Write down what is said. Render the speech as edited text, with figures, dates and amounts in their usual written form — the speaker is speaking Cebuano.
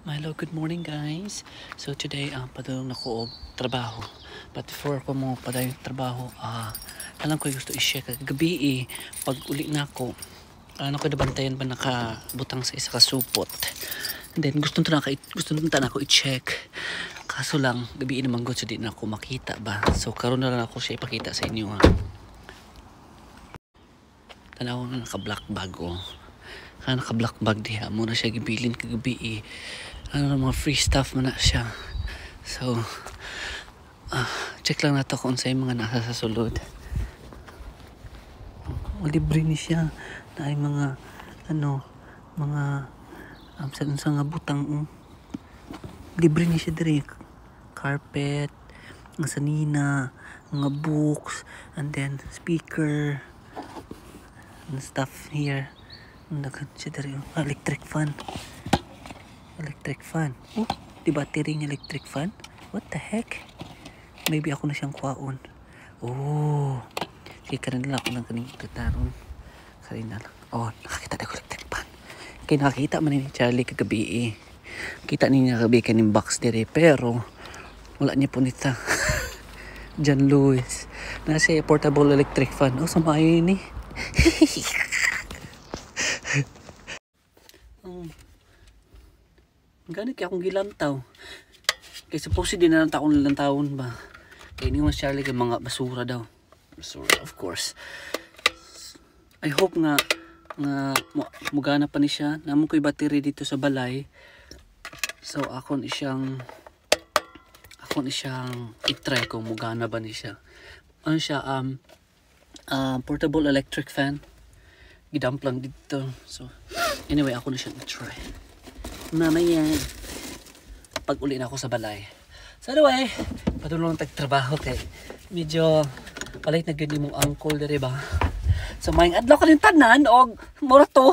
Hello, good morning, guys. So today, padulong na ko og trabaho. But before ko mo padayon trabaho, alam ko gusto i-share kagabi eh, pag uli na ako, ano ko nabantayan ba nakabutang sa isa ka supot. And then gusto na ako i-check. Kaso lang gabi naman gud, so di na ako makita ba. So karon na lang ako siya ipakita sa inyo ha. Tanaw na naka black bag oh. Kana naka black bag diha mo na siya gibilin kagabi eh. Ano, mga free stuff man na siya. So check lang nato kung unsay mga nasa sa sulod. Oh, libre ni siya. Na ay mga ano, mga sa unsa nga butang oh. Libre ni siya diri. Carpet, mga sanina, mga books, and then speaker and stuff here. Ang daghan siya diri oh. Electric fan. Electric fan. Oh, di battery ng electric fan? What the heck? Maybe ako na siyang kwaon. Oh. Sige, karin lang ako ng kaning tataron. Karin na lang. Oh, nakakita na ko electric fan. Kaya nakakita man ni Charlie kagabi eh. Kita niya kagabi kaning box dire, pero wala niya punita. John Lewis. Nasa portable electric fan. Oh, sa maayo ni. Oh. Gani kaya akong gilantaw. Kay supposedly di na lang akong lantawon ba. Kay ni mas Charlie kay mga basura daw. Basura, of course. I hope nga nga mugana pa ni siya. Namo ko'y battery dito sa balay. So ako ni siyang i-try kung mugana ba ni siya. Ano siya, portable electric fan. Gidamp lang dito. So anyway, ako na siyang i-try. Mamaya pag uli na ako sa balay. So anyway, padulong tag trabaho kay medyo palit na gyud imong uncle diri ba. So maayong adlaw kaning tanan og mura to.